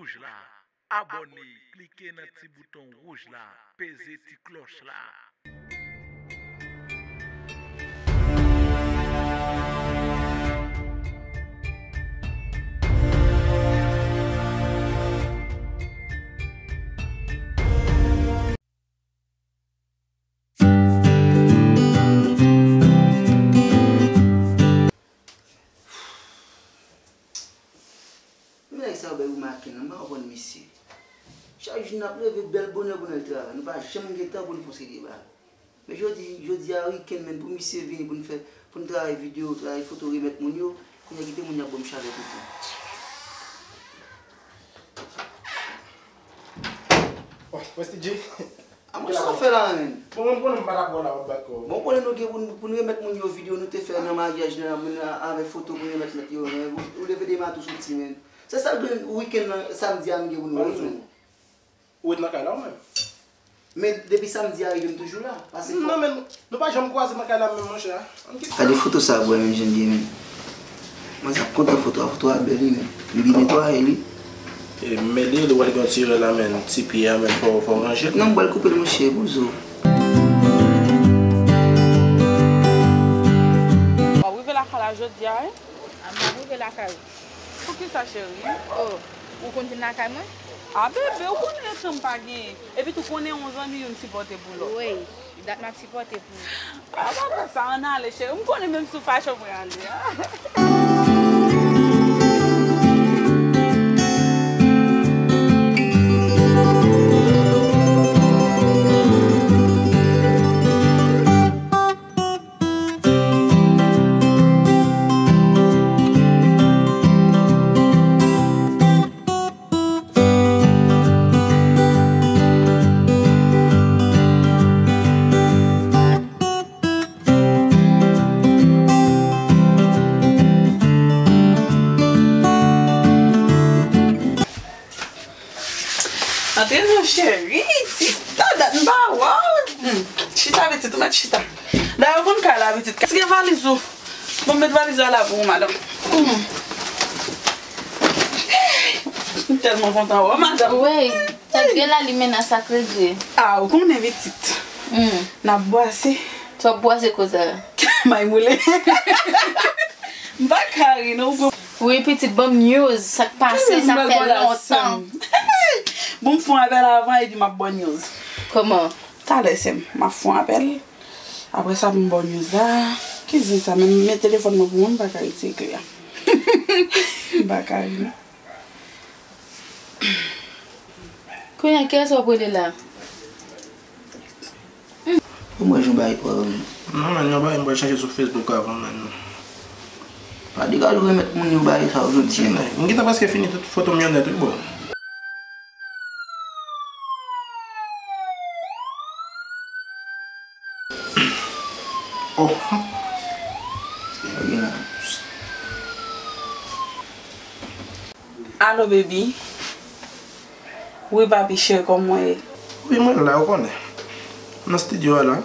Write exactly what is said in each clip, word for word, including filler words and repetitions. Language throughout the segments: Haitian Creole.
wouj la. Abòne, klike nan ti bouton wouj la, peze ti klòch la. Nèg sa yo bay remarke non, m pa konprann misye. Chak jou n ap leve bèl bonè pou n al travay, nou pa janm gen tan pou n fè yon seri de bagay. Men jodi, jodi a wikenn menm pou misye vini pou n fè, pou n travay videyo, travay foto, remèt moun yo, kounye a kite moun yo ap ban m chalè toutan. Wè, Westy G. A mwen sa w fè la menm? Bon, mwen m konnen m pa t ap wè w la w ap bat kò w. Bon, konnen nou gen pou n, pou n remèt moun yo videyo nou te fè nan maryaj nan, nan, avèk foto pou n remèt mèt yo, men ou, ou leve de matou soti, men. Se sa l gen wikenn nan, samdi a nou gen pou nou wè wi menm. Ou ret nan kay la ou menm? Men depi samdi a rive m toujou la. Pase fò. Non, men nou pa janm kwaze nan kay la menm, monchè. Gade foto sa bwè menm jan l ye menm. Mwen sa kontan foto a, foto a bèl wi menm. Li byen netwaye li. E men li, li wè l gen yon ti rè la menm, ti pye a menm fò, fò w ranje l. Non, m pral koupe l monchè, bouzo. W ap rive lakay la jodi a wi? A m ap rive lakay ou. Poukisa cheri? Oh, ou konn vin lakay mwen? A bebe, ou konn letan m pa genyen. Epi tou konnen yon zanmi youn sipòte pou lòt. Wi, dat m ap sipòte pou ou. A pa fè sa, ann ale cheri. M konnen menm si w fache w prale a. Antre non cheri, sista, dat m pa wè w. Hmm, chita pitit, ou mèt chita. Dayè ou konn kay la pitit. Kiyès gen valiz ou? Bon, met valiz la la pou ou, madanm. Hmm. M tèlman kontan wè w, madanm. Wi, tèt gen lalimena sa k regle. A, ou konnen pitit. Hmm. N ap bwase. Sa w ap bwase koza? May moulen. M pa ka ri non. Wi pitit, ban m news, sa k pase, sa fè lontan. Bon, m fè yon apèl avan epi m ap ba w news. Kòman? Talè sè m, m ap fè yon apèl. Apre sa pou m ba w news la. Ki zen sa menm, men telefòn mwen pou mwen, m pa ka retire kle a. M pa ka ri non. Kounye a kiyès w ap rele la? Ou mwen jan bagay pa yo menm. Non menn, yon bagay m pral chache sou Facebook avan menn. Pa degaje w remèt moun yo bagay sa yo jodi a. M gentan prèske fini tout foto m yo nèt wi bro. Oh. Alo baby. Wi papi cheri, kòman w ye? Wi mwen la, ou konnen. Nan estidyo a la.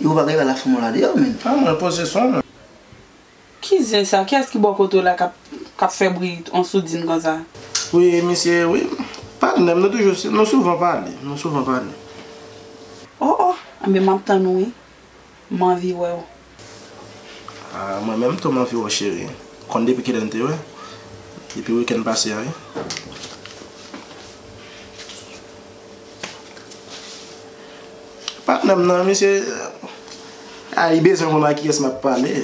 Yo pa gen la fanm la deyò menm. A mwen poze son mwen. Ki zen sa? Kiyès ki bò kote w la k ap k ap fè bri an soudin konsa? Wi misye wi. Patnè m, nou toujou, nou souvan pale, nou souvan pale. Oh oh, enben m ap tann ou wi. M anvi wè w. Ah, mwen menm tou m anvi wè w cheri. Konn depi kilè n te wè? Depi wikenn pase a wi. Patnè m nan, misye, ah, li bezwen konn ak kiyès m ap pale.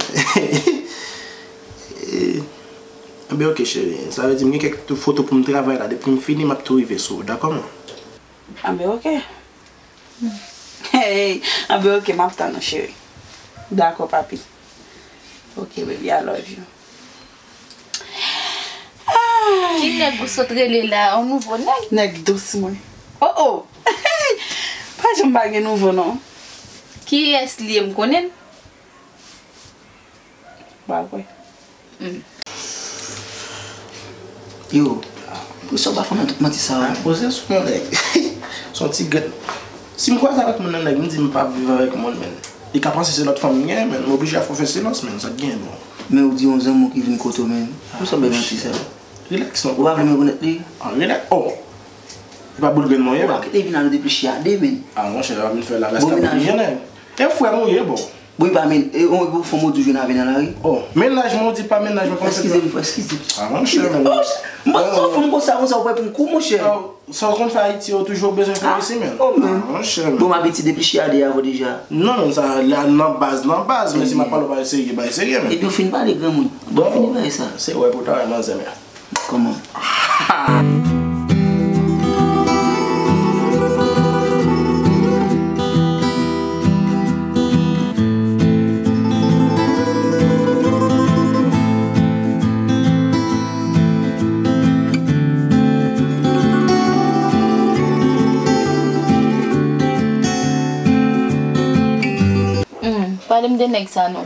Enben ok cheri, sa vle di m gen kèk foto pou m travay la, depi m fini m ap tou rive sou ou, dakò man? Enben ok. Hey, anben ok, m ap tann ou cheri. Dakò papi. Ok baby, I love you. Ki nèg ou sot rele la, yon nouvo nèg? Nèg dous mwen. Oh oh. Pa janm pa gen nouvo non. Kiyès li ye, m konnen l? Ba kwè. Yo, poukisa w pa fè m tout manti sa yo? Poze sou mwen nèg. Se yon ti grenn. Si m kwaze avèk moun nan nèg, m di m p ap viv avèk moun menn. Li ka panse se lòt fanm m gen menn, m oblije ap fè silans menn, sa k gen bon. Men ou di yon zanmi w ki vin kote w menn. Poukisa w bay manti sa yo? Rilaks non. Ou pa vle m rekonèt li? Ah, rilaks. Oh. Se pa boul grenn mwen ye, man. Ou pa kite vin a nou depi chiyade, men. Ah, monchè, w ap vin fè la rès ka oblije, nèg. E frè m ou ye, bon. Bon, li pa men, e, on, on fanm ou di w jwenn avè nan lari? Oh, mennaj mwen, ou di pa mennaj mwen, kòman se... Eskize m, frè, eskize m. Ah, monchè, men. Oh, m panse se yon fanm konsa, konsa, ou pran pou m kou, monchè. Ah, sa w konn fè Ayiti, yo toujou bezwen fè isi, men. Oh, men. Ah, monchè, men. Bon, m abitye depi chiyade avè w deja. Non, men sa, la, nan baz, nan baz, men si m ap pale w bagay serye, bagay serye, men. Epi w fin pale, granmoun. Bon, fini bagay sa. Se wè pou ta wè, manzè, men. Kòman? Hmm, pale m de nèg sa non.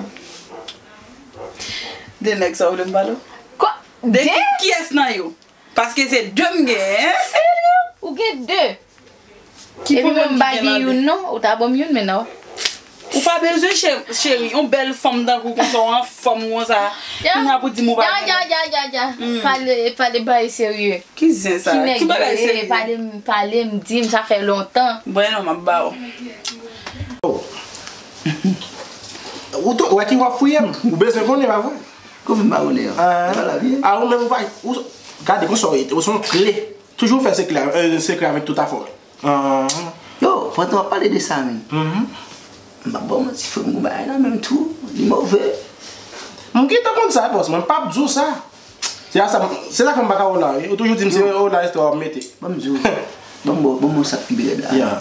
De nèg sa w vle m pale w? Kwa? De ki, kiyès nan yo? Paske se de m genyen. Serye? Ou gen de? Ki pwoblèm ki gen ladan? Epi mwen m pa gen youn non, ou ta ban m youn men non. Ou pa bezwen chè-, cheri, yon bèl fanm tankou konsa, w anfòm konsa. Kounye a pou di m ou pa gen. Ya, ya, ya, ya, ya. Hmm. Pale, pale bagay serye. Ki zen sa? Ki nèg ki bagay serye? Pale m, pale m, di m, sa fè lontan. Bon, non, m ap ba w. Oh. Ou tou, wè ki w ap fouye m. Ou bezwen konnen, pa vre? Kòman m pa konnen an? Ah. Se pa la vye. Ah, ou menm ou pa, ou, gade konsa w ye, ou se yon kle. Toujou fè sekrè, euh, sekrè avèk tout afè w. Ah. Yo, pandan w ap pale de sa menm. Mhm. M pa ba w manti, frè m, gon bagay la menm tou, li move. M gentan konn sa, bòs, mwen p ap di w sa. Se a sa, se sa fè m pa ka wè w la, wi. Ou toujou di m se w la, estè w ap mete. Ban m di w, ban m ba w, ban m ba w sa k pi rèd la. Ya.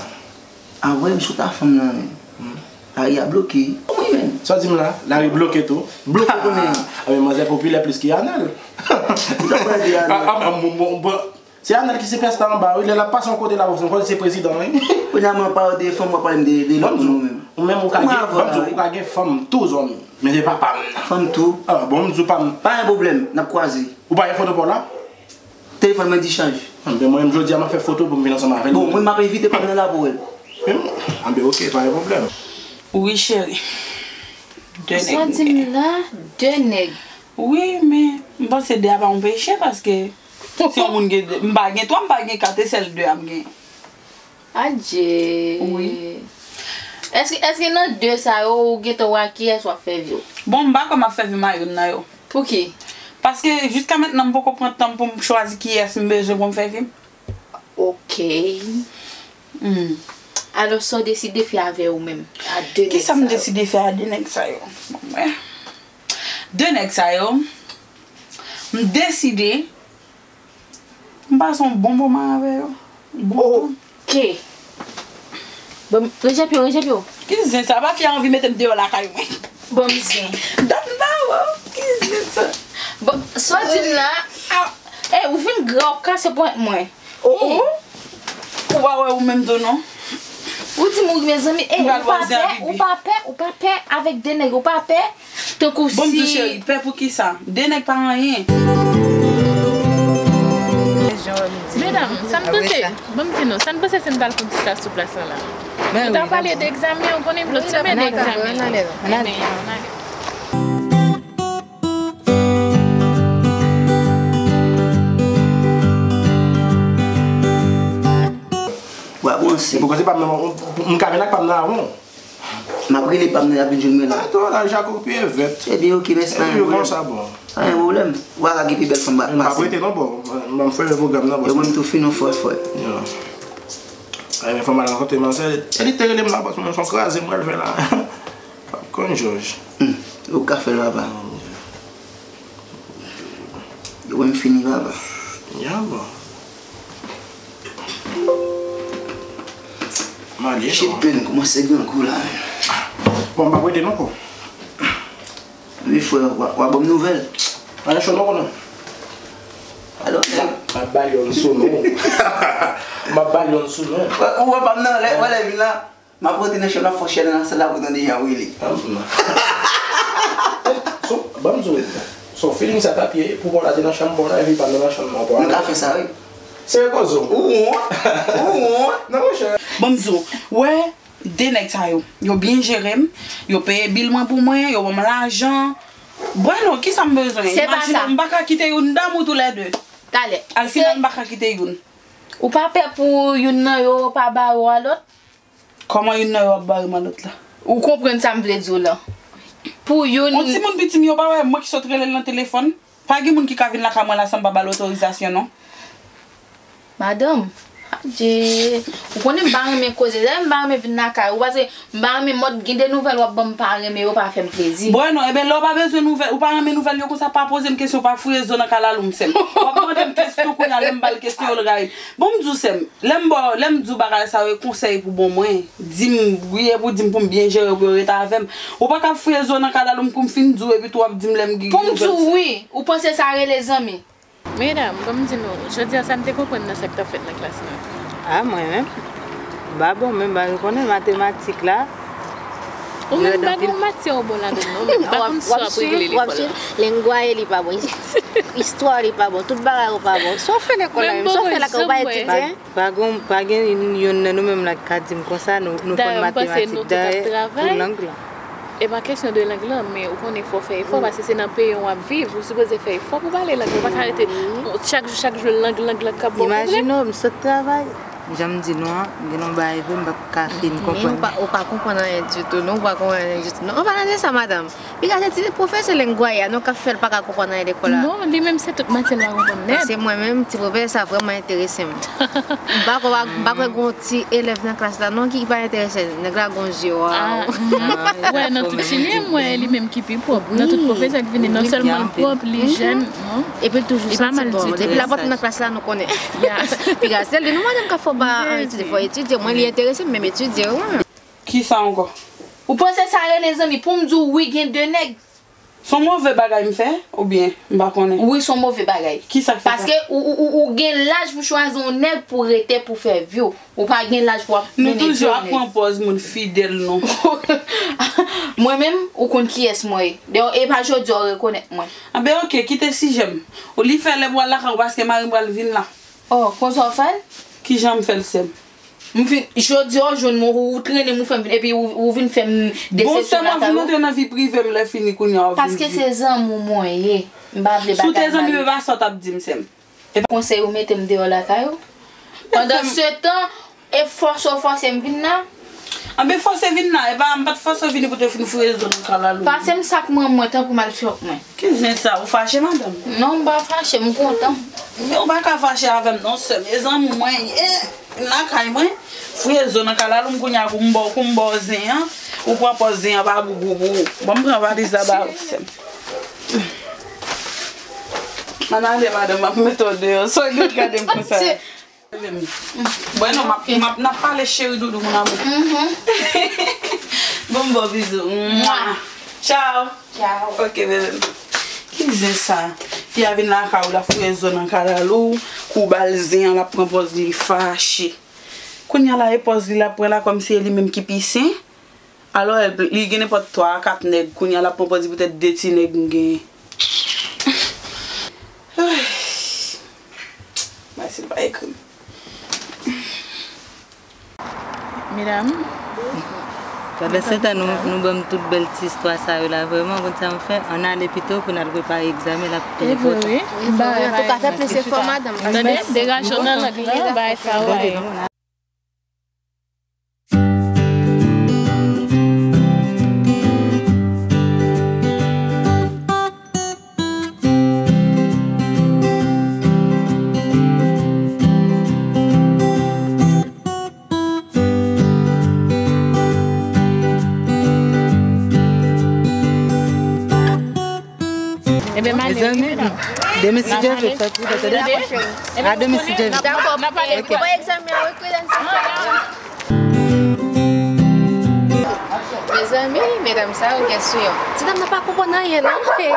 Anvre m sou ta fanm nan, men. Hmm. Lari a bloke. Wi, men. Sa w di m la? Lari bloke tou? Bloke konnen. Ah, men manzè popilè plis ke Anèl. Ou t ap pale de Anèl. Ah, ah, ah, bon, bon, bon. Se Anèl ki sipèsta anba, wi. Lè l ap pase yon kote la, yon kote se prezidan, wi. Kounye a mwen pale de fanm, w ap pale m de, de lòt moun ou menm. Ou menm ou ka gen, ban m di w, ou ka gen fanm tou, zòmi. Men se pa pa m nan. Fanm tou? Ah, bon, m di w pa m. Pa gen pwoblèm, n ap kwaze. Ou pa gen foto pa w la? Telefòn mwen dichaj. Anben, mwen menm jodi a m ap fè foto pou m vin ansanm avè l. Bon, mwen m ap envite pa m nan la pou wè l. Anben, oke, pa gen pwoblèm. Wi, cheri. De nèg. Sa di m la, de nèg. Wi, men m panse de a pa yon peche, paske si yon moun gen de, m pa gen twa, m pa gen kat, e sèl de a m gen. Adje. Wi. Èske, èske nan de sa yo, ou gentan wè ak kiyès w ap fè vi w? Bon, m pa kwè m ap fè vi m a youn nan yo. Pouki? Paske jiska mentnan, m poko pran tan m pou m chwazi kiyès m bezwen pou m fè vi m. Oke. Hmm. Alò, sa w deside fè avè yo menm, a de nèg sa yo? Kisa m deside fè a de nèg sa yo? Bon, mwen. De nèg sa yo, m deside M pase yon bon moman avè yo. Bon tan. Oke. Bon, ranje pye w, ranje pye w. Ki zen sa? Pa fi a anvi mete m deyò lakay mwen. Bon, m zen. Dat m pa wè w. Ki zen sa? Bon, sa w di m la, a, e, ou vin gra, w kase pwent mwen. Oh, oh. Ou pa wè ou menm tou non. Ou di m wi, mezanmi, e, ou pa pè, ou pa pè, ou pa pè avèk de nèg, ou pa pè. Tankou si... Bon, m di w, cheri, pè pou kisa? De nèg pa anyen. Medam, sa n panse? Bon, m di nou, sa n panse si n t al fè yon ti chas sou plas lan la? Nou ta pale de egzamen, ou konnen lòt semèn egzamen. Ann ale. Ann ale. Wa bon se. E poukisa se pa m nan, m ka vin ak pa m nan avè w. M ap rele pa m nan, y ap vin jwenn mwen la. Atò, la, Jako pye vèt. Ebyen, oke, mèsi, pa gen pwoblèm. Konsa, bon. Pa gen pwoblèm. Wa ka gen pi bèl fanm pase. M p ap rete non, bò. M ap fè pwogram nan, bò. Yo, mwen tou fin yon fòs, frè. Yo. Ay, men fanm al rankontre manzè. E li te rele m la, bò, mwen fè yon kraze, m pral fè la. P ap konn jòj. Hmm. Ou ka fè l, papa. Yo, mwen fini, papa. Ya, bò. M ale, shit, non. Pen kòmanse grangou la, men. Bon, m p ap rete non, ko. Wi, frè, w a, w a ban m nouvèl. Anyen cho non, ko, non. Alò, nèg. M ap ba l yon sou non. M ap ba l yon sou non. Ou wè pa m nan, lè, wè lè vin la. M ap rantre nan chanm, l ap fè chè nan sal la pou tande jan w rele. Ban m di w, se yon feeling sa t ap ye, pou pa w la te nan chanm pa w la, epi pa m nan chanm mwen pa w la. Nou ka fè sa, wi. Se koze w. Ou wont, ou wont. Non, monchè. Ban m di w, wè, de nèg sa yo, yo byen jere m, yo peye bil mwen pou mwen, yo ban m lajan. Bwè non, kisa m bezwen? Se pa sa. Imajine w, m pa ka kite youn dan m ou toulède. Talè. Al final, m pa ka kite youn. Ou pa pè pou youn nan yo pa ba yo a lòt? Kòman youn nan yo ap bare m a lòt la? Ou konprann sa m vle di w lan? Pou youn. Yon timoun piti m yo pa wè mwen ki sot rele l nan telefòn? Pa gen moun ki ka vin lakay mwen la san m pa ba l otorizasyon, non. Madanm, adje, ou konnen m pa renmen koze, dayè m pa renmen vin lakay ou, paske m pa renmen mòd gen de nouvèl w ap ban m pa renmen yo, pa fè m plezi. Bon, non, ebyen, lè w pa bezwen nouvèl, ou pa renmen nouvèl yo konsa, pa poze m kesyon, pa fouye zo nan kalalou m, sè m. W ap mande m kesyon kounye a, lè m ba l kesyon yo, l rayi m. Bon, m di w, sè m, lè m ba w, lè m di w bagay sa yo, e konsèy pou bon mwen. Di m, wi, e pou di m pou m byen jere, pou yo rete avè m. Ou pa ka fouye zo nan kalalou m pou m fin di w, epi tou w ap di m lè m gen nouvèl. Pou m di w wi, ou panse sa rele zanmi? Medam, ban m di nou, jodi a sa n te konprann nan sa k t ap fèt nan klas lan? A, mwen menm, m pa bon, men m pa rekonnen matematik la. Ou menm pa gen yon matyè ou bon ladan l non, men m pa konn sa w ap regle lekòl la. Lengwaye li pa bon, istwa li pa bon, tout bagay ou pa bon. Sa w fè lekòl la menm, sa w fè lakay ou pa etidye? Pa gen, pa gen youn nan nou menm la ki ka di m konsa, nou, nou konn matematik dayè pou lang lan. E pa kesyon de lang lan, men ou konnen fò w fè efò, paske se nan peyi w ap viv, ou sipoze fè efò pou pale lang lan, ou pa ka rete chak jou, chak jou lang, lang, lang k ap ba w pwoblèm. Imajine w, m sot travay, jan m di nou an, m gen yon bagay vre, m p ap ka fin konprann. Men ou pa, ou pa konprann anyen ditou, non, ou pa konprann anyen ditou, non. An palan de sa, madanm, piga se ti pwofesè lengwaye a, non, k ap fè l pa ka konprann anyen lekòl la. Non, li menm se tout matyè l pa konprann nèt. Paske mwen menm, ti pwofesè sa vrèman enterese m. M pa kwè, m pa kwè gen yon ti elèv nan klas la non ki pa enterese. Nèg la gon zye, waw. Wè, nan tout chimyè, m wè li menm ki pi pwòp. Nan tout pwofesè k vini, non sèlman l pwòp, li jèn, non? Epi l toujou santi bon. Depi l ap antre nan klas la, nou konnen. Piga se li, nou madanm k ap fè w pa etidye, fò w etidye. Mwen, li enterese m, men m etidye, wi. Kisa ankò? Ou panse sa rele zanmi? Pou m di w wi, gen de nèg. Se yon move bagay m fè, oubyen m pa konnen? Wi, se yon move bagay. Kisa k fè sa? Paske ou, ou, ou, ou gen laj pou chwazi yon nèg pou rete, pou fè vi w. Ou pa gen laj pou ap mennen de nèg. Nou toujou ap pran pòz moun fidèl nou. Mwen menm, ou konn kiyès mwen ye. Dayè, e pa jodi a w rekonèt mwen. Anben, oke, kite sijè m. Ou li fè lè m pral lakay ou paske mari m pral vin la. Oh, konsa w fè l? Kijan m fè l, sè m? M fin, jodi a w jwenn mwen, ou, ou trennen m, ou fè m vin, epi ou, ou vin fè m desepsyon lakay ou. Bon, sè m, w ap vin antre nan vi prive m lè fini kounye a, w ap vin di. Paske se zanmi w mwen ye. M pa vle bagay mal. Si w te zanmi m, e pa sa w t ap di m, sè m. Konsèy ou mete m deyò lakay ou? Pandan se tan, e fòse w fòse m vin la? Anben fòse vin la, e pa, m pa t fòse w vini pou te fin fouye zo nan kalalou. Pase m sak mwen, mwen, tanpri m al fè w mwen. Ki zen sa, ou fache, madanm? Non, m pa fache, m kontan. Men ou pa ka fache avè m non, sè m. E zanmi mwen ye, vin lakay mwen, fouye zo nan kalalou m kounye a pou m ba w, pou m ba w zen an, ou pran pòz zen an pa boubou pou ou. Bon, m pran valiz la ba ou, sè m. M ann ale, madanm, m ap mete w deyò. Sa w gen gade m konsa? Bon, non, m ap, m ap, n ap pale cheri doudou, mon amour. Bon, m ba w bizou. Mwa. Tchao. Tchao. Ok, bebe m. Ki zen sa? Fi a vin lakay ou, l ap fouye zo nan kalalou, kou w ba l zen an, l ap pran pòz li fache. Kounye a la, e pòz li l ap pran la, kòmsi e li menm ki pi sen. Alò, li gen nenpòt twa a kat nèg, kounye a l ap pran pòz li poutèt de ti nèg m genyen. Bay si l pa ekri m. Medam. Pandan se tan, nou, nou ban m tout bèl ti istwa sa yo la, vrèman, konn sa m fè, ann ale pito pou n al prepare egzamen la pou telefòn. E vre, wi. Antouka, fè plis efò, madanm. Tande, degaje w nan lang lan, bagay sa yo. Ebyen, m ale. Mezanmi, demen si Dye vle, fè tou, tande? A demen si Dye vle. Dakò, n ap pale. Ok. Bon egzamen an, wi, kwidan se fè. Mezanmi, medam sa yo gen sou yo. Ti dam nan pa konprann anyen, non. Hey.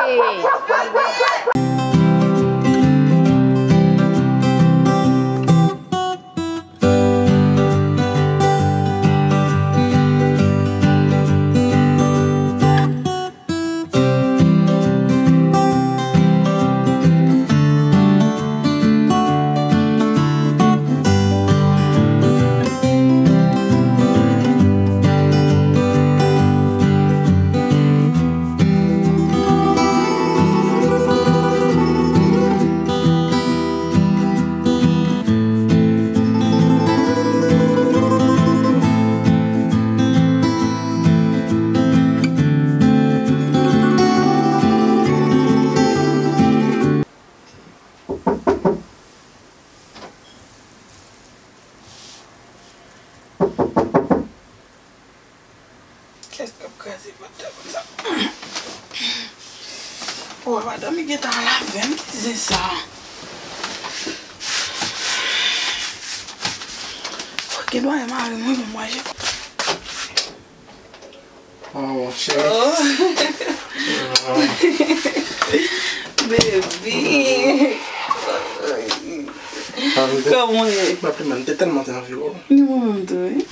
O, madanm li gentan lave m, ki zen sa? Fòk gen dwayen mari mwen pou manje. Oh, cheri. Oh. Baby. Kòman w ye? M ap li menm, te tèlman te anvi w. Ni mwen menm tou, wi.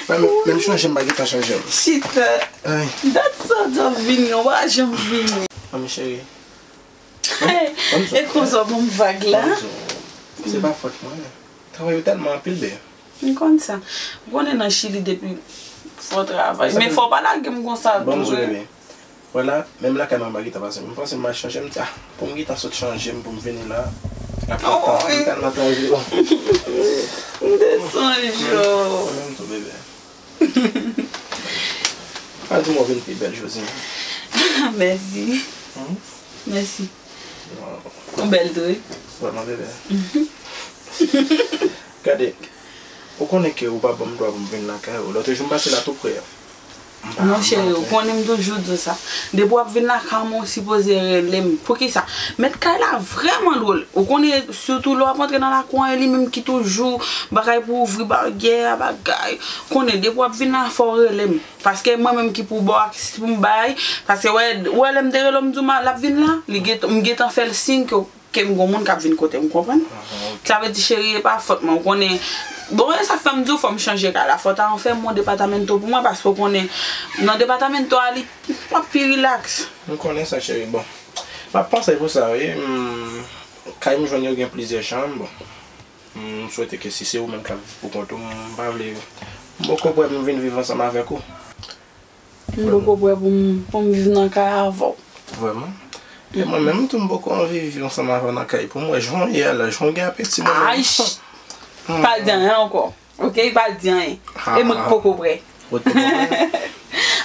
Mwen menm, menm chanje m pa gentan chanje m. Chita. Ay. Dat sa w t ap vini, w pa janm vini. Anmwey cheri. E konsa w ban m vag la? Se pa fòt mwen. Travay yo tèlman anpil, bebe. M konn sa. Ou konnen nan Chili depi fò travay. Men fò w pa lage m konsa tou, wi. Vwala, menm lakay mwen pa gentan pase. M panse m al chanje, m di, ah, pou m gentan sot chanje m pou m vini la. Ap fè tan, m tèlman te anvi w. M te sonje w. Mwen menm tou, bebe. Pa di m w vin pi bèl jodi a. Mèsi. Hmm? Mèsi. Ou bèl tou, wi. Vrèman, bebe. Gade, ou konnen ke ou pa ban m dwa pou m vin lakay ou. Lòt jou m pase la tou pre a. M pa, non, cheri, ou konnen m toujou di w sa. Depi w ap vin lakay mwen, ou sipoze rele m. Poukisa? Mèt kay la vrèman dwòl. Ou konnen, sitou lè w ap antre nan lakou an, e li menm ki toujou bagay pou ouvri baryè a, bagay. Konnen, depi w ap vin la, fò w rele m. Paske mwen menm ki pou ba w ak si pou m bay. Paske wè, wè lè m te rele w, m di w m a, l ap vin la, li gen, m gentan fè l siy ke, ke m gon moun k ap vin kote m, konprann? Ah, ok. Sa vle di, cheri, e pa fòt mwen, ou konnen. Bon, e sa fè m di w fò m chanje kay la. Fò w ta fè m yon departamento pou mwen, paske ou konnen, nan departamento a, li, m ap pi rilaks. M konnen sa, cheri. Bon, m ap panse pou sa, wi. M, kay m jwenn yo gen plizyè chanm, bon. M swete ke si se ou menm k ap viv pou kont ou, m pa vle, m poko prè pou m vin viv ansanm avèk ou. M poko prè pou m, pou m viv nan kay avè w. Vrèman? E mwen menm tou, m poko anvi viv ansanm avè w nan kay. Pou m wè jan w ye a la, jan w gen apeti mwen menm. Ay, ch-, pa di anyen ankò. Ok, pa di anyen. E mwen k poko prè. Ou t poko prè?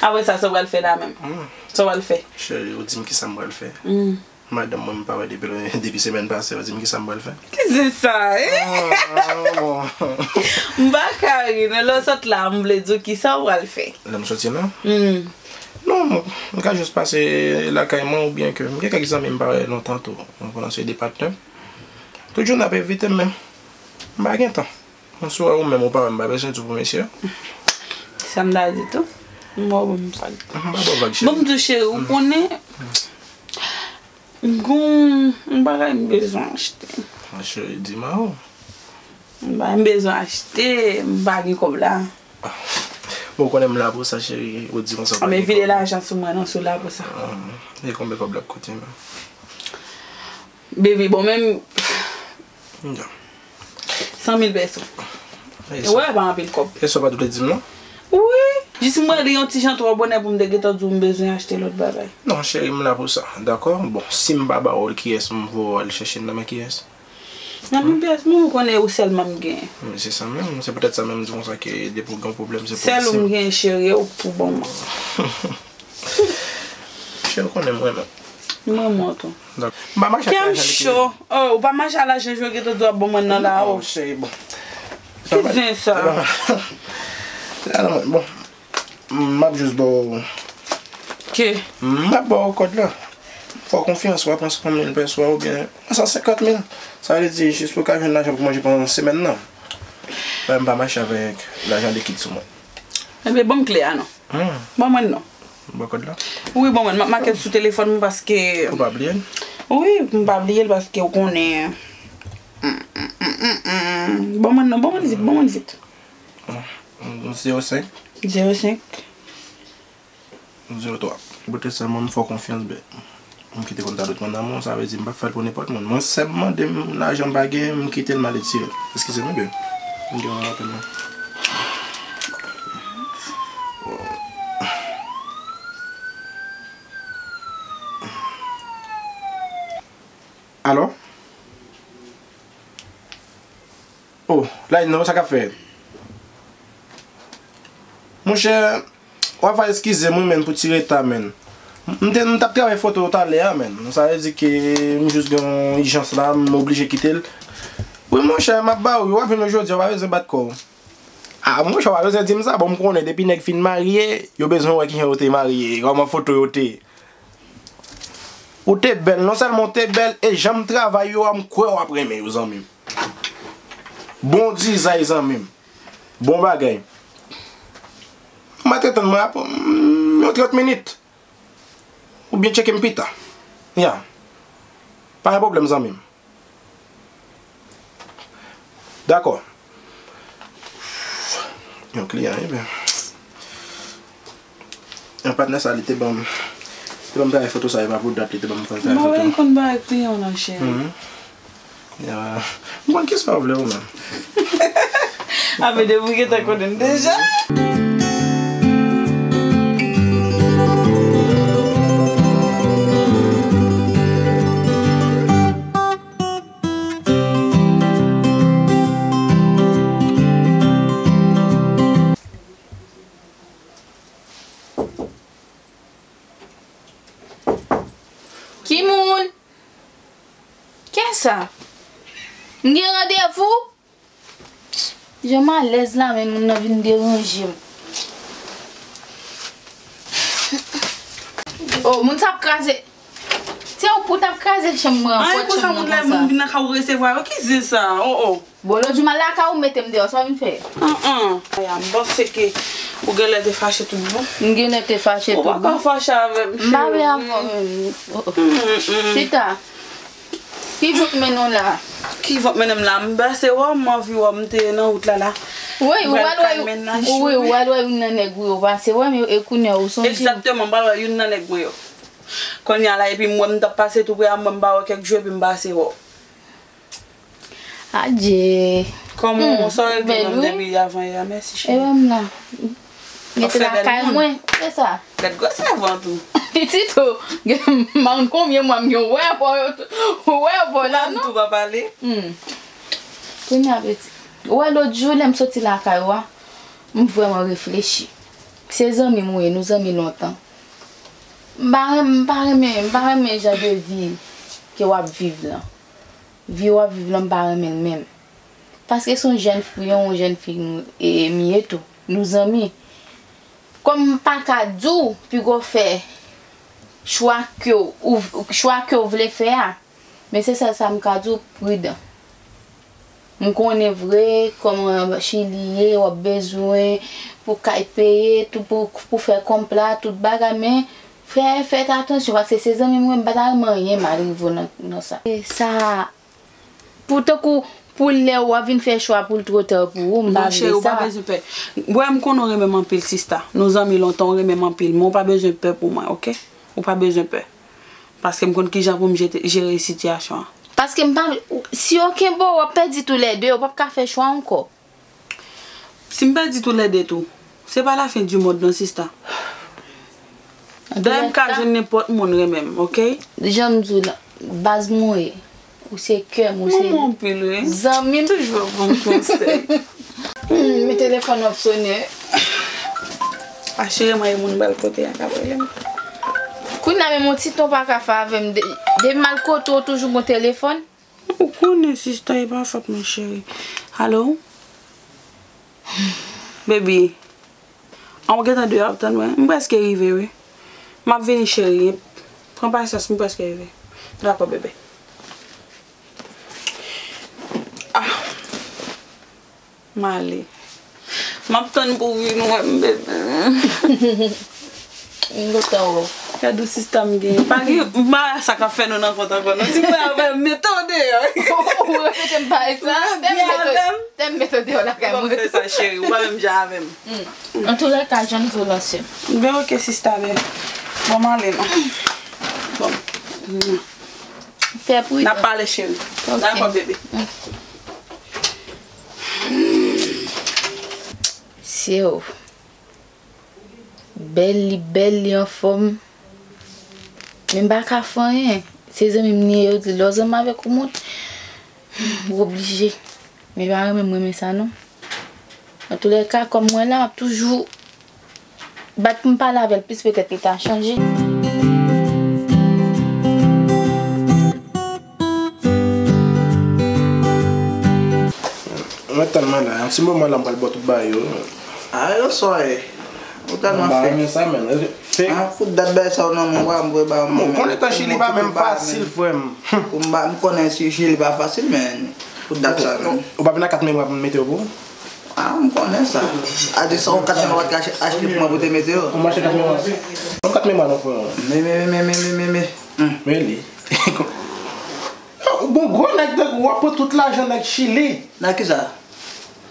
Apre sa, sa w pral fè la menm? Hmm. Sa w pral fè? Cheri, ou di m kisa m pral fè. Hmm. Madanm mwen, m pa wè depi, depi semèn pase, ou di m kisa m pral fè. Ki zen sa, e? Ah, bon. M pa ka ri, non, lè w sot la, m vle di w kisa w pral fè. Lè m soti la? Hmm. Non, m, m ka jis pase lakay mwen oubyen ke m gen kèk zanmi m pa wè lontan tou. M konnen se de patnè. Tout jou n ap envite m, men m pa gen tan. Bonswa, ou menm ou pa wè m pa bezwen di w pou mesye yo. Sa m ta di tou? M wè w ban m vag. M pa ba w vag, cheri. Ban m di w, cheri, ou konnen, m gon yon bagay m bezwen achte. Ah, cheri, di m a ou. M bagay m bezwen achte, m pa gen kòb la. Bon, ou konnen m la pou sa, cheri. Ou di konsa w pa gen kòb. Men vide lajan sou mwen, non, si w la pou sa. Ah, e konbyen kòb la ap koute menm? Baby, bon, menm. San mil peso. Ou wè, pa anpil kòb. E sa w pa t vle di m, non? Wi. Jis m wè li yon ti jan twò bonè pou m te gentan di w m bezwen achte lòt bagay. Non, cheri, m la pou sa. Dakò? Bon, si m pa ba w l, kiyès m voye w al chèche l nan men kiyès? Nan men pyès mwen, ou konnen ou sèlman m gen. Men se sa menm, se poutèt sa menm m di konsa ke depi w gen yon pwoblèm, se pou... Sèl ou m gen, cheri, ou k pou ban mwen. Cheri, ou konnen m renmen w. M renmen w tou. Dakò. M pa mache ak lajan likid. Kè m cho. Oh, ou pa mache ak lajan jwe, gentan di w ap ban mwen nan la, oh. Non, cheri, bon. Ki zen sa? Bon. M ap jis ba w. Ke? M ap ba w kòd la. Fè w konfyans, w a pran san mil peso a oubyen san senkant mil. Sa vle di, jis pou w ka jwenn lajan pou manje pandan semèn nan. Paske m pa mache avèk lajan likid sou mwen. Ebyen, ban m kle a non. Hmm. Ban mwen l non. Ba w kòd la? Wi, ban mwen l. M ap make l sou telefòn mwen paske... Ou pa bliye l? Wi, m pa bliye l paske ou konnen. Mm, mm, mm, mm, mm. Ban mwen l non, ban mwen l vit, ban mwen l vit. Zewo senk. Zewo senk. Zewo twa. Poutèt sa, mwen, m fè w konfyans, bè. M kite konn ta dot mwen nan men w, sa vle di m p ap fè l pou nenpòt moun. Mwen, sè m mande m lajan m pa gen, m kite l, m ale tire l. Eskize m, bè. M gen yon apèl la. Alo? Oh, Laïd, non, sa k ap fèt? Monchè, w ap va eskize m wi, menn, pou ti reta, menn. M te, m t ap travay foto yo talè a, menn. Sa vle di ke m jis gen yon ijans la, m oblije kite l. Wi, monchè, m ap ba ou yo, w ap jwenn yo jodi a, w pa bezwen bat kò w. Ah, monchè, w pa bezwen di m sa. Bon, m konnen depi nèg fin marye, yo bezwen wè kijan yo te marye, kòman foto yo te ye. Ou te bèl, non sèlman w te bèl, e jan m travay yo a, m kwè w ap renmen yo, zanmi m. Bon dizay, zanmi m. Bon bagay. Mwen te tann mwen ap, mm, yon trant minit. Oubyen tcheke m pita. Ya. Pa gen pwoblèm, zanmi m. Dakò. Yon kliyan, wi, men. Yon patnè sa, li te ban m, li te ban m travay foto sa, e pa pou dat, li te ban m travay foto. Mwen konn bagay kliyan w nan, cheri. Mhm. Ya. M konn kisa w vle ou menm. Ape depi w gentan konnen m deja. Ki moun? Kiyès sa? M gen randevou? Jan m alèz la, men moun nan vin deranje m. Oh, moun sa ap kraze. Se ou pou t ap kraze chanm mwen an, pòt chanm nan konsa. Moun vin nan kay ou resevwa yo, ki zen sa? Oh, oh. Bon, lòt jou m al lakay ou, mete m deyò, sa w vin fè? An, an. Aya, m panse ke ou genlè te fache tout bon. M genlè te fache tout bon. Ou pa ka fache avè m, cheri. M pa vle avè w menm. Oh, oh. Mm, mm. Chita. Ki vant mennen w la? Ki vant mennen m la? M pase wè w, m anvi wè w, m te nan wout la la. Wi, ou al wè, wi, ou al wè youn nan nèg ou yo pase wè m yo, e kounye a ou sonje m. Egzakteman, m al wè youn nan nèg mwen yo. Kounye a la, epi m wè m t ap pase tou pre a, m wè m pa wè kèk jou, epi m pase wè w. Adje. Kòman, hmm, sa w regle menm depi avan yè a? Mèsi, cheri. E menm la. Mete lakay mwen. Se sa. Gad gwosè vant ou. Pitit ou. M pa konn konbyen mwa m gen wè bò yo. Wè bò la, non? Ou pa pale. Hmm. Kounye a, pitit. Ou wè lòt jou, lè m soti lakay ou a, m vrèman reflechi. Se zanmi m ou ye, nou zanmi lontan. M pa renmen, m pa renmen, m pa renmen jan de vi ke w ap viv lan. Vi w ap viv lan, m pa renmen l menm. Paske se yon jèn fi, yon jèn fi nou, e, m ye tou. Nou zanmi. Kòm m pa ka di w, piga w fè chwa ke w, chwa ke w vle fè a. Men se sèl sa m ka di w, pridan. M konnen vre, kòman Chili ye, w ap bezwen pou kay peye, tou pou, pou fè kòb la, tout bagay, men fè, fèt atansyon, paske se zanmi m, m pa ta renmen anyen mal rive w nan, nan sa. E sa, pou tankou, pou lè w ap vin fè chwa pou l twò ta pou ou, m pa vle sa. Non, cheri, ou pa bezwen pè. Wè, m konnen w renmen m anpil, sista. Nou zanmi lontan, w renmen m anpil, men w pa bezwen pè pou mwen, oke? Ou pa bezwen pè. Paske m konn kijan pou m jete, jere sitiyasyon an. Paske m pa, si yo kenbe w, w ap pèdi toulède, w p ap ka fè chwa ankò. Si m pèdi toulède tou, se pa la fen di mond non, sista. Dayè m ka jwenn nenpòt moun renmen m, oke? Jan m di w la, baz mwen ye. Ou se kè m, ou se zanmi m. Manman anpil, wi. Toujou ap ban m konsèy. Hmm, men telefòn w ap sonnen. A, cheri mwen, e moun m pral kote a k ap rele m. Kounye a menm yon ti ton pa ka fè avè m. De, de m al kote w toujou gon telefòn. Ou konnen, sista, e pa fòt mwen, cheri. Alo? Baby. An, ou gentan deyò ap tann mwen? M prèske rive, wi. M ap vini, cheri. Pran pasyans, m prèske rive. Dakò, bebe. Ah. M ale. M ap tann pou w vin wè m, bebe. M kontan wè w. Gad yon sista m genyen. Pa gen, m pa wè sa k ap fè nou nan kont ankò, non. Si m wè avè l, m mete w deyò. Ou repete m pawòl sa. Tè m mete w, tè m mete w deyò lakay mwen. Ou pa fè sa, cheri. Ou pa menm jan avè m. Hmm. Antoulèka, jan m di w, lanse m. Ben, oke, sista, ben. Bon, m ale, non. Bon. Fè pridan. N ap pale, cheri. Oke. Dakò, bebe. Hmm. Se w. Bèl, li bèl, li anfòm. Men m pa ka fè anyen. Se zanmi m li ye, yo di lè w zanmi avèk yon moun, ou oblije. Men pa renmen m renmen sa non. Antoulèka, kòm mwen la, m ap toujou bat pou m pale avè l plis, petèt li ta chanje. Mwen tèlman la, yon ti moman la, m pral bò tout bagay yo. A, yo sòy. Ou tèlman fake. Mwen pa renmen sa, men. Fake. Ah, pou dat bagay sa yo nan men w, m vre ba. Bon, konnen tan Chili pa menm fasil, frè m. Pou m ba, m konnen si Chili pa fasil, men. Pou dat sa, men. Ou pa vin ak kat memwa pou m mete yo pou ou? Ah, m konnen sa. A di sa, yon kat memwa pa t ka achte pou mwen pou te mete yo. Ou mache kat memwa? Yon kat memwa non, frè. Men, men, men, men, men, men, men, men. Hmm. Men li. Bon, gwo nèg tankou w ap pran tout lajan nèg Chili. Nan kisa?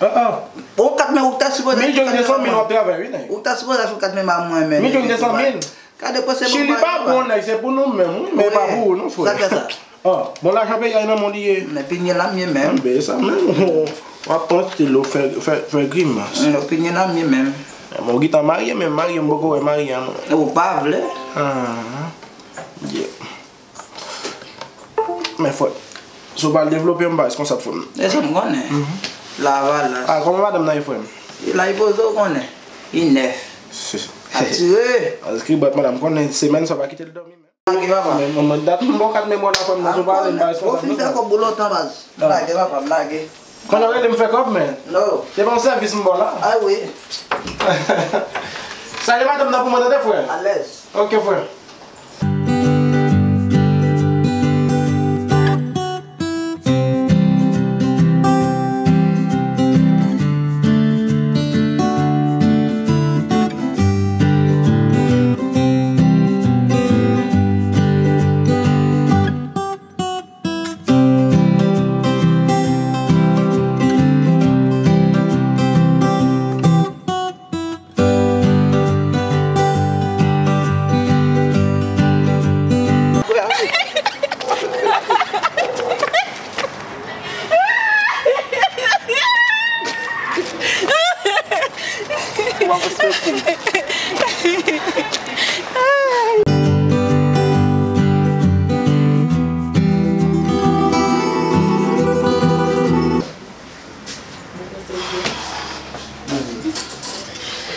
Ah, ah. Bon, kat men ou ta sipoze. Mil djong de san mil w ap travay, wi, nèg. Ou ta sipoze achte kat men ba mwen, men. Mil djong de san mil. Ka depanse bon. Chili pa bon, nèg, se pou nou menm, wi, men pa pou ou, non, frè. Sa k fè sa? Ah, bon, lajan peyi a nan men w li ye. Men pinye la m ye menm. Anben, sa menm. W ap pran estilo fè, fè, fè grimas. Men pinye la m ye menm. Men ou gentan marye, men marye, m poko wè marye a, mwen. Ou pa vle? Ah, yeah. Men frè, si w pral devlope, m pa responsab, frè m. E sa m konnen. Mhm. Lavalas. Ah, kòman madanm nan ye, frè m? Li la, li poze, w konnen. Li nèf. Atire. Paske bòt madanm konnen semèn sa pa kite l dòmi menm. Lage, papa. Men, men, men, dat m ba w kat memwa la, frè m, nan, si w pale, m pa responsab. Ou fin fè kòb ou lontan, baz. Ah. Lage, papa, lage. Konnen w rele m fè kòb, men. No. Se pa yon sèvis m ba w la. Ah, wi. Salye madanm nan pou mwen, tande, frè. Alèz. Ok, frè.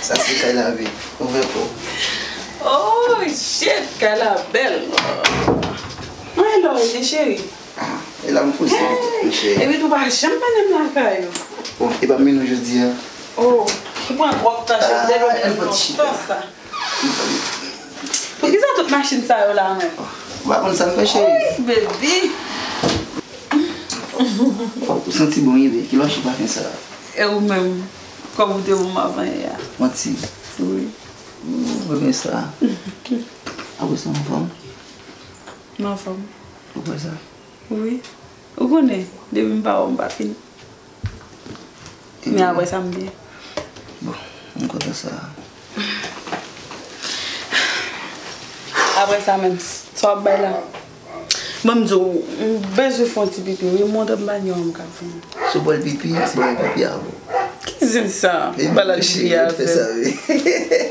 Sa se kay la, wi. Ouvè kò w. Oh, shit, kay la bèl. Mwen lò, cheri. Ah, e la m poze, monchè. Epi tou pa janm mennen m lakay ou. Bon, e pa m mennen w jodi a. Oh, ou pran twòp tan, cheri, m te vle mennen w lontan sa. Poukisa tout machin sa yo la menm? Ou pa konn sa m fè, cheri? Wi, baby. Ou santi bon, wi, baby. Ki lòch ou pa fè sa? E ou menm, kòm ou te bon m avan yè a. Manti. Wi. Ou renmen sa. Apre sa, w anfòm? M anfòm. Ou kwè sa? Wi. Ou konnen, depi m pa wè w, m pa fini. Men apre sa, m byen. Bon, m kontan sa. Apre sa menm, sa w ap bay la? Bon, m di w, m bezwen fè yon ti pipi, wi, montre m banyo an m ka fini. Si w pral pipi, se bagay pipi avè w. Ki zen sa? Pale ak pipi avè m.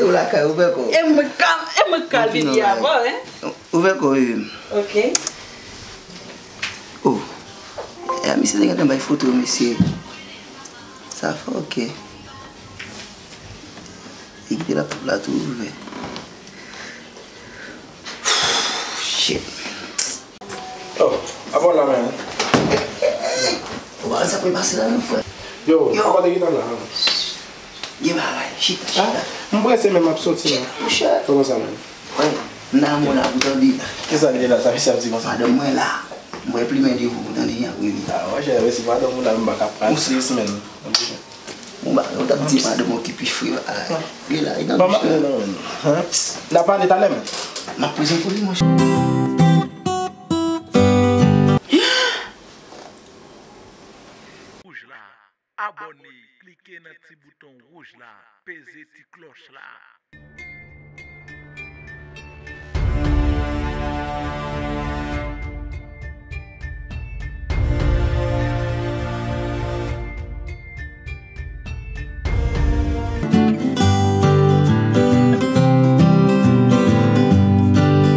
Ou lakay ou, fè kò. E mwen k al, e mwen k al pipi avè w, en? Ouvè kò w, wi. Ok. Oh. E a misye te gentan bay foto, mesye. Sa fè, ok. Li kite laptop la tou ouvè. Shit. Oh, apa w la, man? Ou pa wè sa k pral pase la, non, frè? Yo, apa w te gentan la? Gen bagay, chita, chita. M prese, men m ap soti, man. Chita, monchè. Kòman sa, man? Wè, m nan yon moman la pou tande. Kisa l ye la, sa misye ap di konsa? Madanm mwen la. M wè plimen de vo pou tande, y ap rele. Ah, monchè, si madanm ou la, m pa ka pran sis, man. Bon, ba, ou t ap di madanm ou ki pi fre, ah, li la, li nan douch la. N a pale talè, man. M ap prezante w li, monchè. Wouj la. Abòne, klike nan ti bouton wouj la, peze ti klòch la.